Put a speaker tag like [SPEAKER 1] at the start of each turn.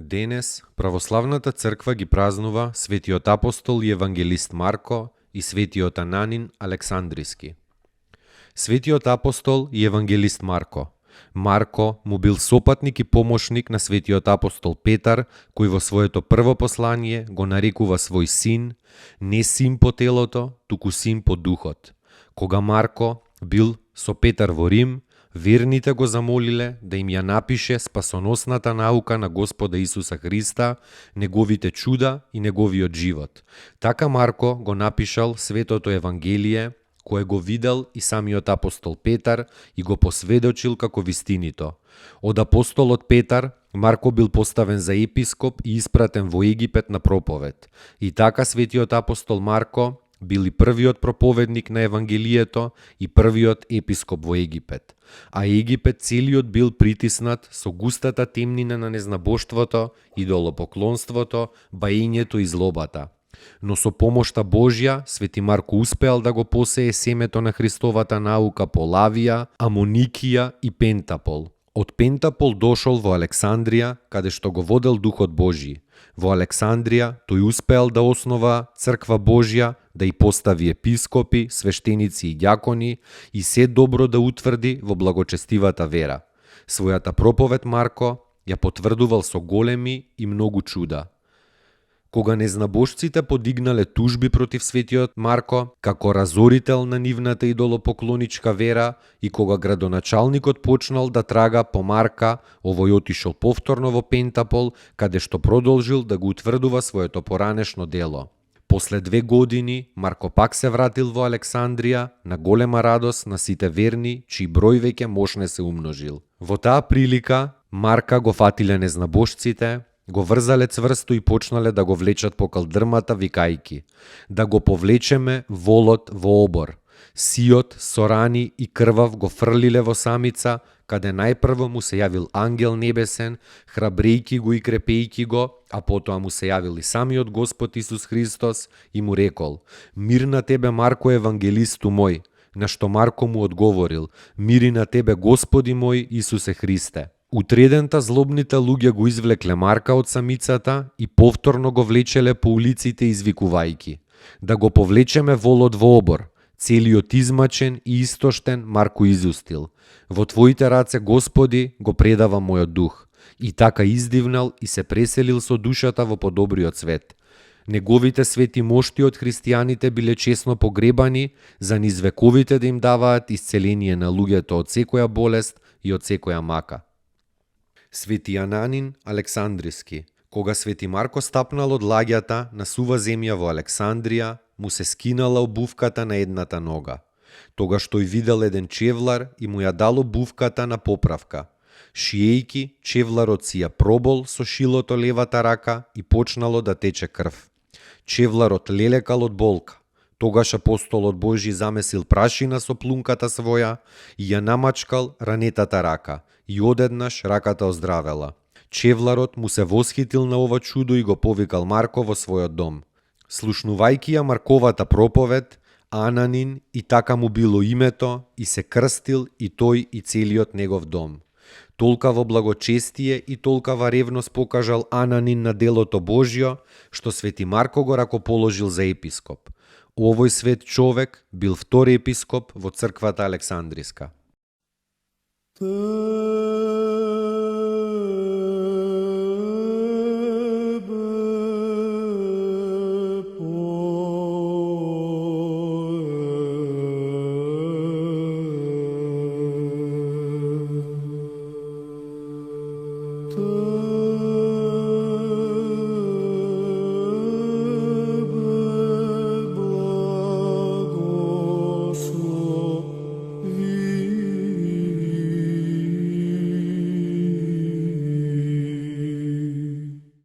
[SPEAKER 1] Денес Православната црква ги празнува светиот апостол и евангелист Марко и светиот Ананин Александриски. Светиот апостол и евангелист Марко. Марко му бил сопатник и помошник на светиот апостол Петар, кој во своето прво послание го нарекува свој син, не син по телото, туку син по духот. Кога Марко бил со Петар во Рим, верните го замолиле да им ја напише спасоносната наука на Господа Исуса Христа, неговите чуда и неговиот живот. Така Марко го напишал светото Евангелие, кое го видел и самиот апостол Петар и го посведочил како вистинито. Од апостолот Петар, Марко бил поставен за епископ и испратен во Египет на проповед. И така светиот апостол Марко бил и првиот проповедник на Евангелието и првиот епископ во Египет. А Египет целиот бил притиснат со густата темнина на незнабоштвото, идолопоклонството, баењето и злобата. Но со помошта Божја, свети Марко успеал да го посее семето на Христовата наука по Лавија, Амоникија и Пентапол. Од Пентапол дошол во Александрија, каде што го водел Духот Божји. Во Александрија тој успеал да основа црква Божја, да и постави епископи, свештеници и ѓакони и се добро да утврди во благочестивата вера. Својата проповед Марко ја потврдувал со големи и многу чуда. Кога незнабожците подигнале тужби против светиот Марко, како разорител на нивната идолопоклоничка вера и кога градоначалникот почнал да трага по Марка, овој отишол повторно во Пентапол, каде што продолжил да го утврдува своето поранешно дело. После 2 години, Марко пак се вратил во Александрија на голема радост на сите верни, чиј број веќе мошне се умножил. Во таа прилика, Марка го фатиле незнабожците, го врзале цврсто и почнале да го влечат по калдрмата викајки: да го повлечеме волот во обор. Сиот со рани и крвав го фрлиле во самица, каде најпрво му се јавил ангел небесен, храбрејки го и крепејки го, а потоа му се јавил и самиот Господ Исус Христос и му рекол: мир на тебе, Марко, евангелисту мој. На што Марко му одговорил: мири на тебе, Господи мој Исусе Христе. Утредента злобните луѓе го извлекле Марка од самицата и повторно го влечеле по улиците извикувајки: да го повлечеме волот во обор. Целиот измачен и истоштен Марко изустил: во твоите раце, Господи, го предавам мојот дух. И така издивнал и се преселил со душата во подобриот свет. Неговите свети мошти од христијаните биле чесно погребани, за низ вековите да им даваат исцеление на луѓето од секоја болест и од секоја мака. Свети Ананин Александриски. Кога свети Марко стапнал од лагјата на сува земја во Александрија, му се скинала обувката на едната нога. Тогаш тој видел еден чевлар и му ја дал обувката на поправка. Шиејки, чевларот си ја пробол со шилото левата рака и почнало да тече крв. Чевларот лелекал од болка. Тогаш апостолот Божји замесил прашина со плунката своја и ја намачкал ранетата рака и одеднаш раката оздравела. Чевларот му се восхитил на ова чудо и го повикал Марко во својот дом. Слушнувајќи ја Марковата проповед, Ананин и така му било името и се крстил и тој и целиот негов дом. Толкаво благочестие и толкава ревност покажал Ананин на делото Божјо, што свети Марко го ракоположил за епископ. Овој свет човек бил втор епископ во црквата Александриска.